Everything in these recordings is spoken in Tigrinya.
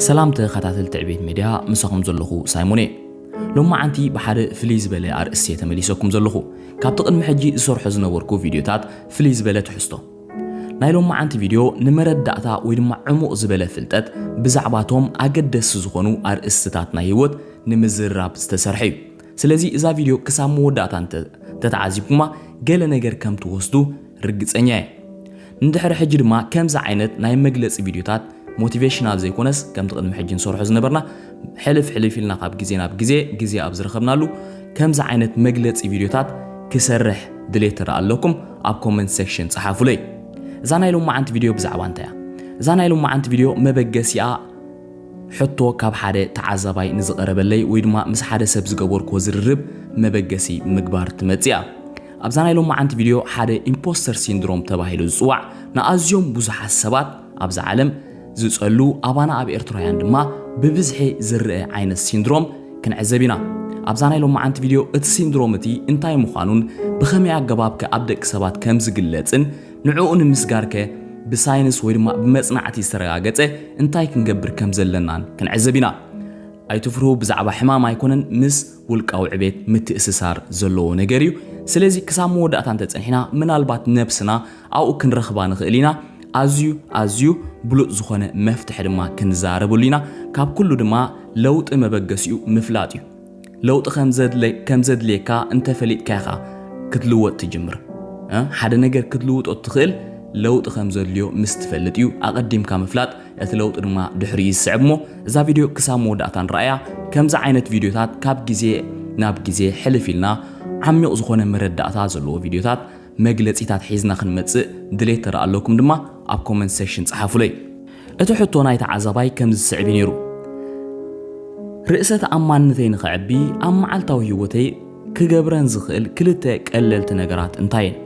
ሰላም ተኸታተልቲ ዕቤት ሜድያ፣ ምሳኹም ዘለኹ ሳይሞን እየ። ሎማዓንቲ ብሓደ ፍልይ ዝበለ ኣርእስቲ እየ ተመሊሰኩም ዘለኹ። ካብቲ ቅድሚ ሕጂ ዝሰርሖ ዝነበርኩ ቪድዮታት ፍልይ ዝበለ ትሕዝቶ። ናይ ሎማዓንቲ ቪድዮ ንመረዳእታ ወይ ድማ ዕሙቕ ዝበለ ፍልጠት ብዛዕባቶም ኣገደስቲ ዝኾኑ ኣርእስትታት ናይ ህይወት ንምዝርራብ ዝተሰርሐ እዩ። ስለዚ እዛ ቪድዮ ክሳብ መወዳእታ እንተ-፣ እንተተዓዚብኩማ ገለ ነገር ከም ትወስዱ ርግጸኛ እየ። ንድሕሪ ሕጂ ድማ ከምዚ ዓይነት ናይ መግለጺ ቪድዮታት ሞቲቬሽናል ዘይኮነስ ከምቲ ቅድሚ ሕጂ ንሰርሖ ዝነበርና ሕልፍ ሕልፍ ኢልና ካብ ግዜ ናብ ግዜ፣ ግዜ ኣብ ዝረኸብናሉ ከምዚ ዓይነት መግለጺ ቪድዮታት ክሰርሕ ድሌት ተደኣ ኣለኩም ኣብ ኮመንት ሴክሽን ጸሓፉለይ። እዛ ናይ ሎማዓንቲ ቪድዮ ብዛዕባ እንታይ እያ? እዛ ናይ ሎማዓንቲ ቪድዮ መበገሲኣ ሕቶ ካብ ሓደ ተዓዛባይ ንዝቐረበለይ ወይ ድማ ምስ ሓደ ሰብ ዝገበርክዎ ዝርርብ መበገሲ ምግባር ትመጽእ እያ። ኣብዛ ናይ ሎማዓንቲ ቪድዮ ሓደ ኢምፖስተር ሲንድሮም ተባሂሉ ዝጽዋዕ ንኣዝዮም ብዙሓት ሰባት ኣብዛ ዓለም ዝጸሉ ኣባና ኣብ ኤርትራውያን ድማ ብብዝሒ ዝረአ ዓይነት ሲንድሮም ክንዕዘብ ኢና። ኣብዛ ናይ ሎማዓንቲ ቪድዮ እቲ ሲንድሮም እቲ እንታይ ምዃኑን ብኸመይ ኣገባብ ከ ኣብ ደቂ ሰባት ከም ዝግለጽን ንዕኡ ንምስጋር ከ ብሳይንስ ወይ ድማ ብመጽናዕቲ ዝተረጋገጸ እንታይ ክንገብር ከም ዘለናን ክንዕዘብ ኢና። ኣይትፍርሁ፣ ብዛዕባ ሕማም ኣይኮነን፣ ምስ ውልቃዊ ዕቤት ምትእስሳር ዘለዎ ነገር እዩ። ስለዚ ክሳብ መወዳእታ እንተጸኒሕና ምናልባት ነብስና ኣብኡ ክንረኽባ ንኽእል ኢና። ኣዝዩ ኣዝዩ ብሉጽ ዝኾነ መፍትሒ ድማ ክንዛረበሉ ኢና። ካብ ኩሉ ድማ ለውጢ መበገሲኡ ምፍላጥ እዩ። ለውጢ ከም ዘድለ-፣ ከም ዘድልየካ እንተፈሊጥካ ኢኻ ክትልወጥ ትጅምር። እ? ሓደ ነገር ክትልውጦ እትኽእል ለውጢ ከም ዘድልዮ ምስ ትፈልጥ እዩ። ኣቐዲምካ ምፍላጥ እቲ ለውጢ ድማ ድሕሪኡ ዝስዕብ እሞ እዛ ቪድዮ ክሳብ መወዳእታ ንረኣያ። ከምዚ ዓይነት ቪድዮታት ካብ ግዜ ናብ ግዜ ሕልፍ ኢልና ዓሚቕ ዝኾነ መረዳእታ ዘለዎ ቪድዮታት መግለጺታት ሒዝና ክንመጽእ ድሌት ተደኣ ኣለኩም ድማ ኣብ ኮመንት ሴክሽን ጸሓፉለይ። እቲ ሕቶ ናይ ተዓዛባይ ከምዚ ዝስዕብ እዩ ነይሩ። ርእሰ ተኣማንነተይ ንኸዕቢ ኣብ መዓልታዊ ህይወተይ ክገብረን ዝኽእል ክልተ ቀለልቲ ነገራት እንታይ እየን?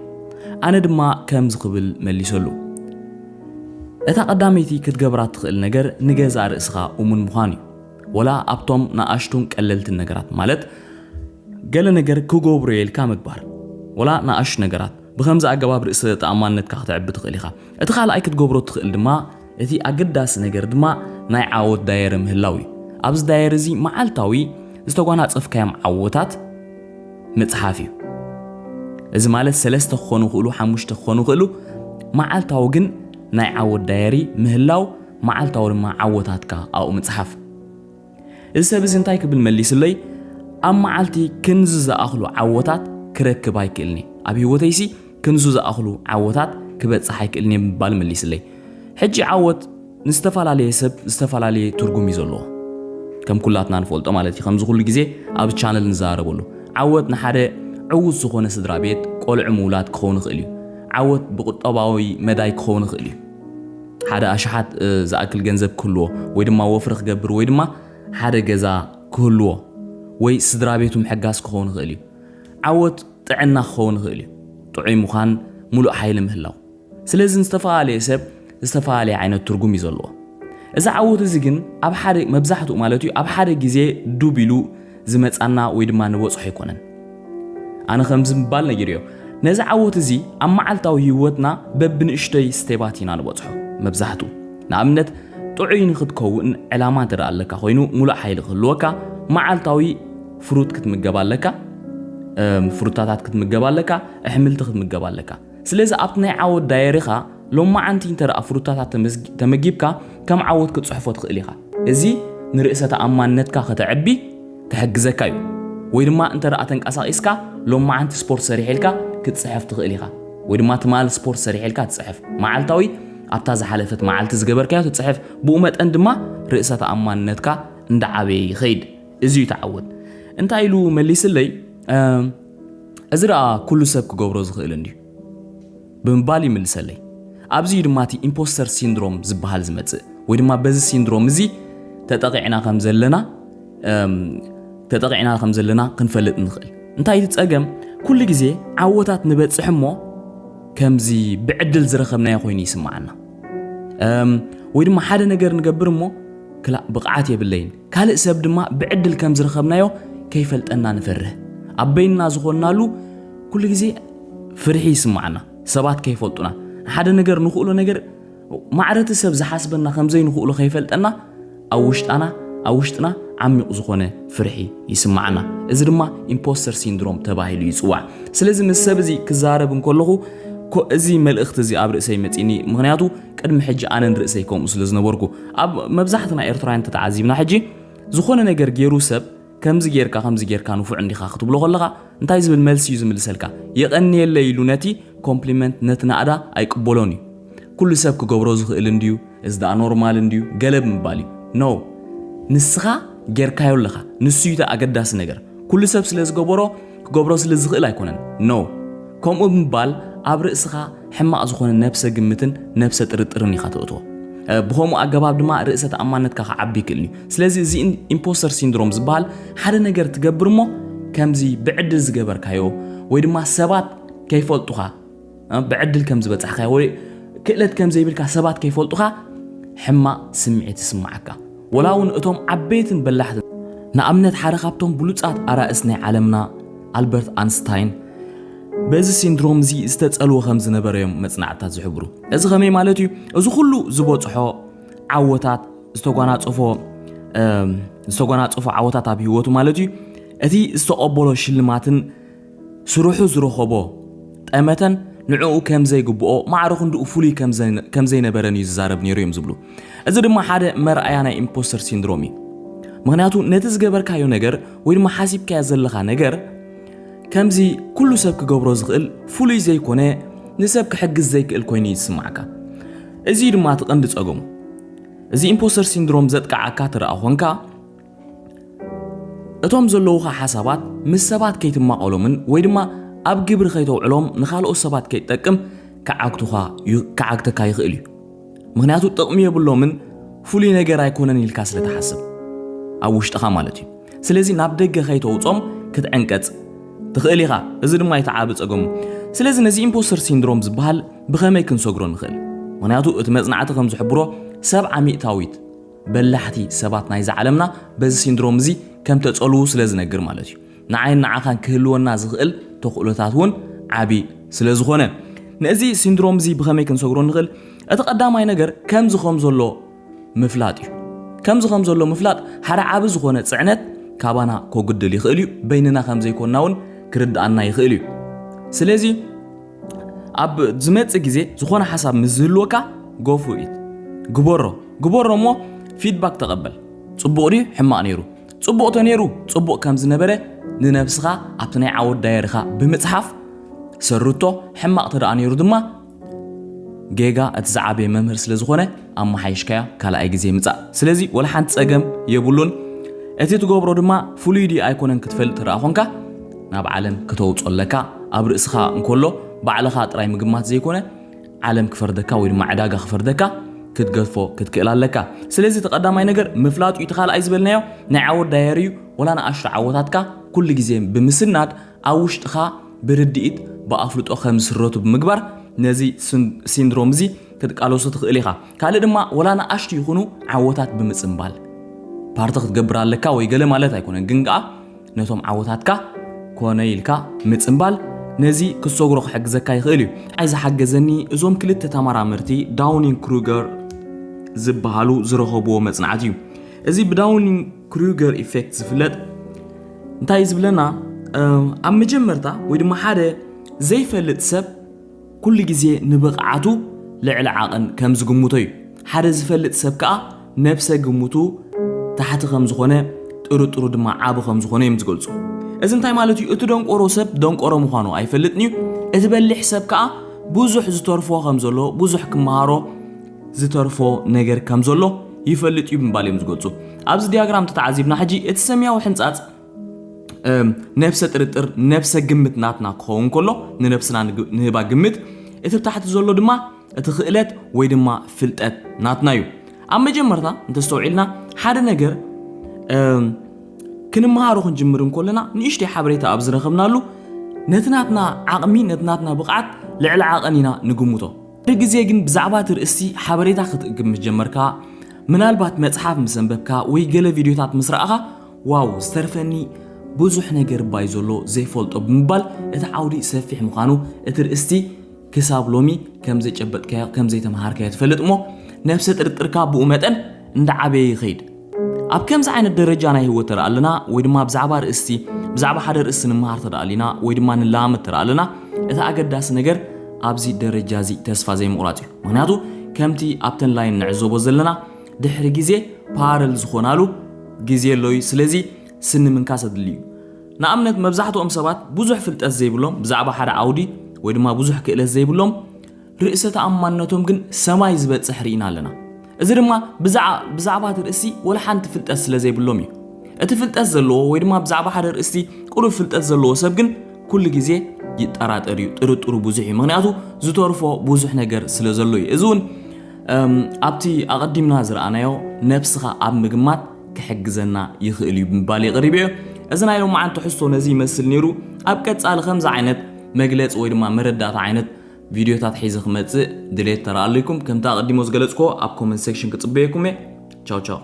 ኣነ ድማ ከምዚ ክብል መሊሰሉ። እታ ቀዳመይቲ ክትገብራ እትኽእል ነገር ንገዛእ ርእስኻ እሙን ምዃን እዩ። ወላ ኣብቶም ንኣሽቱን ቀለልትን ነገራት፣ ማለት ገለ ነገር ክገብሮ እየ ኢልካ ምግባር፣ ወላ ንኣሽቱ ነገራት፣ ብኸምዚ ኣገባብ ርእሰ ተኣማንነትካ ክተዕቢ ትኽእል ኢኻ። እቲ ካልኣይ ክትገብሮ እትኽእል ድማ፣ እቲ ኣገዳሲ ነገር ድማ ናይ ዓወት ዳየሪ ምህላው እዩ። ኣብዚ ዳየሪ እዚ መዓልታዊ ዝተጓናጸፍካዮም ዓወታት ምጽሓፍ እዩ። እዚ ማለት ሰለስተ ክኾኑ ይኽእሉ፣ ሓሙሽተ ክኾኑ ይኽእሉ፣ መዓልታዊ ግን ናይ ዓወት ዳየሪ ምህላው፣ መዓልታዊ ድማ ዓወታትካ ኣብኡ ምጽሓፍ። እዚ ሰብ እዚ እንታይ ክብል መሊስለይ? ኣብ መዓልቲ ክንዚ ዝኣኽሉ ዓወታት ክረክብ ኣይክእልን እየ። ኣብ ህይወተይሲ ክንዙ ዝኣኽሉ ዓወታት ክበጽሕ ኣይክእልን እየ ብምባል መሊስለይ። ሕጂ ዓወት ንዝተፈላለየ ሰብ ዝተፈላለየ ትርጉም እዩ ዘለዎ። ከም ኩላትና ንፈልጦ ማለት እዩ። ከምዚ ኩሉ ግዜ ኣብ ቻነል ንዛረበሉ። ዓወት ንሓደ ዕዉት ዝኾነ ስድራ ቤት ቆልዑ ምውላድ ክኸውን ይኽእል እዩ። ዓወት ብቁጠባዊ መዳይ ክኸውን ይኽእል እዩ። ሓደ ኣሽሓት፣ እ፣ ዝኣክል ገንዘብ ክህልዎ ወይ ድማ ወፍሪ ክገብር ወይ ድማ ሓደ ገዛ ክህልዎ ወይ ስድራ ቤቱ ምሕጋዝ ክኸውን ይኽእል እዩ። ዓወት ጥዕና ክኸውን ይኽእል እዩ። ጥዑይ ምዃን፣ ሙሉእ ሓይሊ ምህላው። ስለዚ ንዝተፈላለየ ሰብ ዝተፈላለየ ዓይነት ትርጉም እዩ ዘለዎ። እዚ ዓወት እዚ ግን ኣብ ሓደ፣ መብዛሕትኡ ማለት እዩ፣ ኣብ ሓደ ግዜ ዱብ ኢሉ ዝመጻና ወይ ድማ ንበጽሖ ኣይኮነን። ኣነ ከምዚ ምባል ነጊረዮ። ነዚ ዓወት እዚ ኣብ መዓልታዊ ህይወትና በብንእሽቶይ ስቴባት ኢና ንበጽሖ። መብዛሕትኡ፣ ንኣብነት፣ ጥዑይ ንክትከውን ዕላማ እንተ ደኣ ኣለካ ኮይኑ፣ ሙሉእ ሓይሊ ክህልወካ፣ መዓልታዊ ፍሩት ክትምገብ ኣለካ፣ እም፣ ፍሩታታት ክትምገብ ኣለካ፣ ኣሕምልቲ ክትምገብ ኣለካ። ስለዚ ኣብቲ ናይ ዓወት ዳየሪኻ ሎማዓንቲ እንተ ደኣ ፍሩታታት ተመዝጊ-፣ ተመጊብካ፣ ከም ዓወት ክትጽሕፎ ትኽእል ኢኻ። እዚ ንርእሰ ተኣማንነትካ ከተዕቢ ክሕግዘካ እዩ። ወይ ድማ እንተ ደኣ ተንቀሳቒስካ ሎማዓንቲ ስፖርት ሰሪሐ ኢልካ ክትጽሕፍ ትኽእል ኢኻ። ወይ ድማ ትማሊ ስፖርት ሰሪሐ ኢልካ ትጽሕፍ። መዓልታዊ ኣብታ ዝሓለፈት መዓልቲ ዝገበርካዮ ትጽሕፍ። ብኡ መጠን ድማ ርእሰ ተኣማንነትካ እንዳዓበየ ይኸይድ። እዚ እዩ ተዓወት። እንታይ ኢሉ መሊስለይ? እም፣ እዚ ደኣ ኩሉ ሰብ ክገብሮ ዝኽእል እንድዩ ብምባል ይምልሰለይ። ኣብዚ እዩ ድማ እቲ ኢምፖስተር ሲንድሮም ዝበሃል ዝመጽእ፣ ወይ ድማ በዚ ሲንድሮም እዚ ተጠቒዕና ከም ዘለና፣ እም፣ ተጠቒዕና ከም ዘለና ክንፈልጥ ንኽእል። እንታይ እቲ ጸገም? ኩሉ ግዜ ዓወታት ንበጽሕ እሞ ከምዚ ብዕድል ዝረኸብናዮ ኮይኑ ይስምዓና። እም፣ ወይ ድማ ሓደ ነገር ንገብር እሞ ክላእ ብቕዓት የብለይን። ካልእ ሰብ ድማ ብዕድል ከም ዝረኸብናዮ ከይፈልጠና ንፈርህ። ኣብ በይንና ዝኾንናሉ ኩሉ ግዜ ፍርሒ ይስምዓና። ሰባት ከይፈልጡና፣ ሓደ ነገር ንኽእሎ ነገር ማዕረ እቲ ሰብ ዝሓስበና ከም ዘይንኽእሎ ከይፈልጠና ኣብ ውሽጣና ኣብ ውሽጥና ዓሚቕ ዝኾነ ፍርሒ ይስምዓና። እዚ ድማ ኢምፖስተር ሲንድሮም ተባሂሉ ይጽዋዕ። ስለዚ ምስ ሰብ እዚ ክዛረብ እንከለኹ፣ ኮ- እዚ መልእኽቲ እዚ ኣብ ርእሰይ መጺኒ። ምኽንያቱ ቅድሚ ሕጂ ኣነን ርእሰይ ከምኡ ስለ ዝነበርኩ። ኣብ መብዛሕትና ኤርትራውያን ተተዓዚብና፣ ሕጂ ዝኾነ ነገር ገይሩ ሰብ፣ ከምዚ ጌርካ ከምዚ ጌርካ ንፉዕ እንዲኻ ክትብሎ ከለኻ፣ እንታይ ዝብል መልሲ እዩ ዝምልሰልካ? የቐንየለይ ኢሉ ነቲ ኮምፕሊመንት፣ ነቲ ናእዳ ኣይቅበሎን እዩ። ኩሉ ሰብ ክገብሮ ዝኽእል እንድዩ፣ እዚ ደኣ ኖርማል እንድዩ፣ ገለ ብምባል እዩ። ኖ፣ ንስኻ ጌርካዮ ኣለኻ። ንሱ እዩ እቲ ኣገዳሲ ነገር። ኩሉ ሰብ ስለ ዝገበሮ፣ ክገብሮ ስለ ዝኽእል ኣይኮነን። ኖ፣ ከምኡ ብምባል ኣብ ርእስኻ ሕማቕ ዝኾነ ነብሰ ግምትን ነብሰ ጥርጥርን ኢኻ ተእትዎ። እ፣ ብኸምኡ ኣገባብ ድማ ርእሰ ተኣማንነትካ ክዓቢ ይክእል እዩ። ስለዚ እዚ ኢን- ኢምፖስተር ሲንድሮም ዝበሃል፣ ሓደ ነገር ትገብር እሞ፣ ከምዚ ብዕድል ዝገበርካዮ ወይ ድማ ሰባት ከይፈልጡኻ፣ እ፣ ብዕድል ከም ዝበጻሕካዮ ወይ ክእለት ከም ዘይብልካ ሰባት ከይፈልጡኻ፣ ሕማቕ ስምዒት ይስምዓካ። ወላ እውን እቶም ዓበይትን በላሕትን፣ ንኣብነት ሓደ ካብቶም ብሉጻት ኣራእስ ናይ ዓለምና ኣልበርት ኣንስታይን በዚ ሲንድሮም እዚ ዝተጸልወ ከም ዝነበረ እዮም መጽናዕትታት ዝሕብሩ። እዚ ከመይ ማለት እዩ? እዚ ኩሉ ዝበጽሖ ዓወታት፣ ዝተጓናጸፎ እም፣ ዝተጓናጸፎ ዓወታት ኣብ ህይወቱ ማለት እዩ፣ እቲ ዝተቐበሎ ሽልማትን ስርሑ ዝረኸቦ ጠመተን ንዕኡ ከም ዘይግብኦ፣ ማዕረ ክንድኡ ፍሉይ ከም ዘይ- ከም ዘይነበረን እዩ ዝዛረብ ነይሩ እዮም ዝብሉ። እዚ ድማ ሓደ መርኣያ ናይ ኢምፖስተር ሲንድሮም እዩ። ምኽንያቱ ነቲ ዝገበርካዮ ነገር ወይ ድማ ሓሲብካዮ ዘለኻ ነገር ከምዚ ኩሉ ሰብ ክገብሮ ዝኽእል ፍሉይ ዘይኮነ፣ ንሰብ ክሕግዝ ዘይክእል ኮይኑ እዩ ዝስምዓካ። እዚ እዩ ድማ እቲ ቀንዲ ጸገሙ። እዚ ኢምፖስተር ሲንድሮም ዘጥቅዓካ ትረኣ ኾንካ፣ እቶም ዘለዉኻ ሓሳባት ምስ ሰባት ከይትማቐሎምን ወይ ድማ ኣብ ግብሪ ከይተውዕሎም፣ ንኻልኦት ሰባት ከይትጠቅም ክዓግቱኻ ዩ- ክዓግተካ ይኽእል እዩ። ምኽንያቱ ጥቕሚ የብሎምን፣ ፍሉይ ነገር ኣይኮነን ኢልካ ስለ ትሓስብ፣ ኣብ ውሽጥኻ ማለት እዩ። ስለዚ ናብ ደገ ከይተውጾም ክትዕንቀጽ ትኽእል ኢኻ። እዚ ድማ እቲ ዓቢ ጸገሙ። ስለዚ ነዚ ኢምፖስተር ሲንድሮም ዝበሃል ብኸመይ ክንሰግሮ ንኽእል? ምኽንያቱ እቲ መጽናዕቲ ከም ዝሕብሮ፣ ሰብዓ ሚእታዊት በላሕቲ ሰባት ናይዛ ዓለምና በዚ ሲንድሮም እዚ ከም ተጸልዉ ስለ ዝነግር ማለት እዩ። ንዓይን ንዓኻን ክህልወና ዝኽእል ተኽእሎታት እውን ዓቢ ስለ ዝኾነ፣ ነዚ ሲንድሮም እዚ ብኸመይ ክንሰግሮ ንኽእል? እቲ ቀዳማይ ነገር ከምዚ ከም ዘሎ ምፍላጥ እዩ። ከምዚ ከም ዘሎ ምፍላጥ ሓደ ዓቢ ዝኾነ ጽዕነት ካባና ከጉድል ይኽእል እዩ። በይንና ከም ዘይኮንና እውን ክርድኣና ይኽእል እዩ። ስለዚ ኣብ ዝመጽእ ግዜ ዝኾነ ሓሳብ ምስ ዝህልወካ፣ go for it፣ ግበሮ። ግበሮ እሞ ፊድባክ ተቐበል። ጽቡቕ ድዩ ሕማቕ ነይሩ? ጽቡቕ ተነይሩ፣ ጽቡቕ ከም ዝነበረ ንነብስኻ ኣብቲ ናይ ዓወት ዳየርኻ ብምጽሓፍ ሰርቶ። ሕማቕ ተደኣ ነይሩ ድማ፣ ጌጋ እቲ ዝዓበየ መምህር ስለ ዝኾነ፣ ኣመሓይሽካዮ ካልኣይ ግዜ ምጻእ። ስለዚ ወላ ሓንቲ ጸገም የብሉን። እቲ ትገብሮ ድማ ፍሉይ ድዩ ኣይኮነን ክትፈልጥ ትረኣ ኾንካ፣ ናብ ዓለም ክተውጾ ኣለካ። ኣብ ርእስኻ እንከሎ ባዕልኻ ጥራይ ምግማት ዘይኮነ፣ ዓለም ክፈርደካ ወይ ድማ ዕዳጋ ክፈርደካ ክትገድፎ ክትክእል ኣለካ። ስለዚ እቲ ቀዳማይ ነገር ምፍላጡ እዩ። እቲ ካልኣይ ዝበልናዮ ናይ ዓወት ዳየሪ እዩ። ወላ ንኣሽቱ ዓወታትካ ኩሉ ግዜ ብምስናድ፣ ኣብ ውሽጥኻ ብርድኢት ብኣፍልጦ ከም ዝስረቱ ብምግባር ነዚ ስን- ሲንድሮም እዚ ክትቃለሶ ትኽእል ኢኻ። ካልእ ድማ ወላ ንኣሽቱ ይኹኑ ዓወታት ብምጽምባል ፓርቲ ክትገብር ኣለካ ወይ ገለ ማለት ኣይኮነን፣ ግን ከኣ ነቶም ዓወታትካ ኮነ ኢልካ ምጽምባል ነዚ ክትሰግሮ ክሕግዘካ ይኽእል እዩ። ኣይ ዝሓገዘኒ እዞም ክልተ ተመራመርቲ ዳውኒንግ ክሩገር ዝበሃሉ ዝረኸብዎ መጽናዕቲ እዩ። እዚ ብዳውኒንግ ክሩገር ኢፌክት ዝፍለጥ እንታይ እዩ ዝብለና? ኣብ መጀመርታ ወይ ድማ ሓደ ዘይፈልጥ ሰብ ኩሉ ግዜ ንብቕዓቱ ልዕሊ ዓቐን ከም ዝግምቶ እዩ። ሓደ ዝፈልጥ ሰብ ከኣ ነብሰ ግምቱ ታሕቲ ከም ዝኾነ፣ ጥርጥሩ ድማ ዓቢ ከም ዝኾነ እዮም ዝገልጹ። እዚ እንታይ ማለት እዩ? እቲ ደንቆሮ ሰብ ደንቆሮ ምዃኑ ኣይፈልጥን እዩ። እቲ በሊሕ ሰብ ከኣ ብዙሕ ዝተርፎ ከም ዘሎ፣ ብዙሕ ክመሃሮ ዝተርፎ ነገር ከም ዘሎ ይፈልጥ እዩ ብምባል እዮም ዝገልጹ። ኣብዚ ዲያግራም ተተዓዚብና ሕጂ እቲ ሰማያዊ ሕንጻጽ እም፣ ነብሰ ጥርጥር፣ ነብሰ ግምት ናትና ክኸውን ከሎ፣ ንነብስና ንግ- ንህባ ግምት፣ እቲ ብታሕቲ ዘሎ ድማ እቲ ክእለት ወይ ድማ ፍልጠት ናትና እዩ። ኣብ መጀመርታ እንተስተውዒልና፣ ሓደ ነገር እም፣ ክንመሃሮ ክንጅምር እንከለና ንእሽተይ ሓበሬታ ኣብ ዝረኸብናሉ፣ ነቲ ናትና ዓቕሚ፣ ነቲ ናትና ብቕዓት ልዕሊ ዓቐን ኢና ንግምቶ። ሓደ ግዜ ግን ብዛዕባ እቲ ርእስቲ ሓበሬታ ክትእክብ ምስ ጀመርካ፣ ምናልባት መጽሓፍ ምስ ኣንበብካ ወይ ገለ ቪድዮታት ምስ ረኣኻ፣ ዋው፣ ዝተርፈኒ ብዙሕ ነገር ባይ ዘሎ ዘይፈልጦ ብምባል እቲ ዓውዲ ሰፊሕ ምዃኑ፣ እቲ ርእስቲ ክሳብ ሎሚ ከም ዘይጨበጥካዮ፣ ከም ዘይተምሃርካዮ ትፈልጥ እሞ፣ ነብሰ ጥርጥርካ ብኡ መጠን እንዳዓበየ ይኸይድ። ኣብ ከምዚ ዓይነት ደረጃ ናይ ህይወት ተደኣ ኣለና ወይ ድማ ብዛዕባ ርእስቲ ብዛዕባ ሓደ ርእስቲ ንምሃር ተደኣ ኣሊና ወይ ድማ ንለማመድ ተደኣ ኣለና፣ እቲ ኣገዳሲ ነገር ኣብዚ ደረጃ እዚ ተስፋ ዘይምቑራፅ እዩ። ምክንያቱ ከምቲ ኣብተን ላይን ንዕዘቦ ዘለና ድሕሪ ግዜ ፓረል ዝኾናሉ ግዜ ኣሎ እዩ። ስለዚ ስኒ ምንካስ ኣድሊ እዩ። ንኣብነት መብዛሕትኦም ሰባት ብዙሕ ፍልጠት ዘይብሎም ብዛዕባ ሓደ ዓውዲ ወይ ድማ ብዙሕ ክእለት ዘይብሎም ርእሰ ተኣማንነቶም ግን ሰማይ ዝበጽሕ ርኢና ኣለና። እዚ ድማ ብዛዕባ እቲ ርእሲ ወላ ሓንቲ ፍልጠት ስለ ዘይብሎም እዩ። እቲ ፍልጠት ዘለዎ ወይ ድማ ብዛዕባ ሓደ ርእስቲ ቁሩብ ፍልጠት ዘለዎ ሰብ ግን ኩሉ ግዜ ይጠራጠር እዩ። ጥርጥሩ ብዙሕ እዩ። ምክንያቱ ዝተርፎ ብዙሕ ነገር ስለ ዘሎ እዩ። እዚ እውን ኣብቲ ኣቐዲምና ዝረኣናዮ ነብስኻ ኣብ ምግማት ክሕግዘና ይኽእል እዩ ብምባል የቕሪብ እዮ። እዚ ናይ ሎማዓንቲ ሕሶ ነዚ ይመስል ነይሩ። ኣብ ቀጻሊ ከምዚ ዓይነት መግለፂ ወይ ድማ መረዳእታ ዓይነት ቪድዮታት ሒዘ ክመፅእ ድሌት ተረኣለይኩም። ከምቲ ኣቐዲሞ ዝገለፅኮ ኣብ ኮመንት ሴክሽን ክፅበየኩም እየ። ቻው ቻው።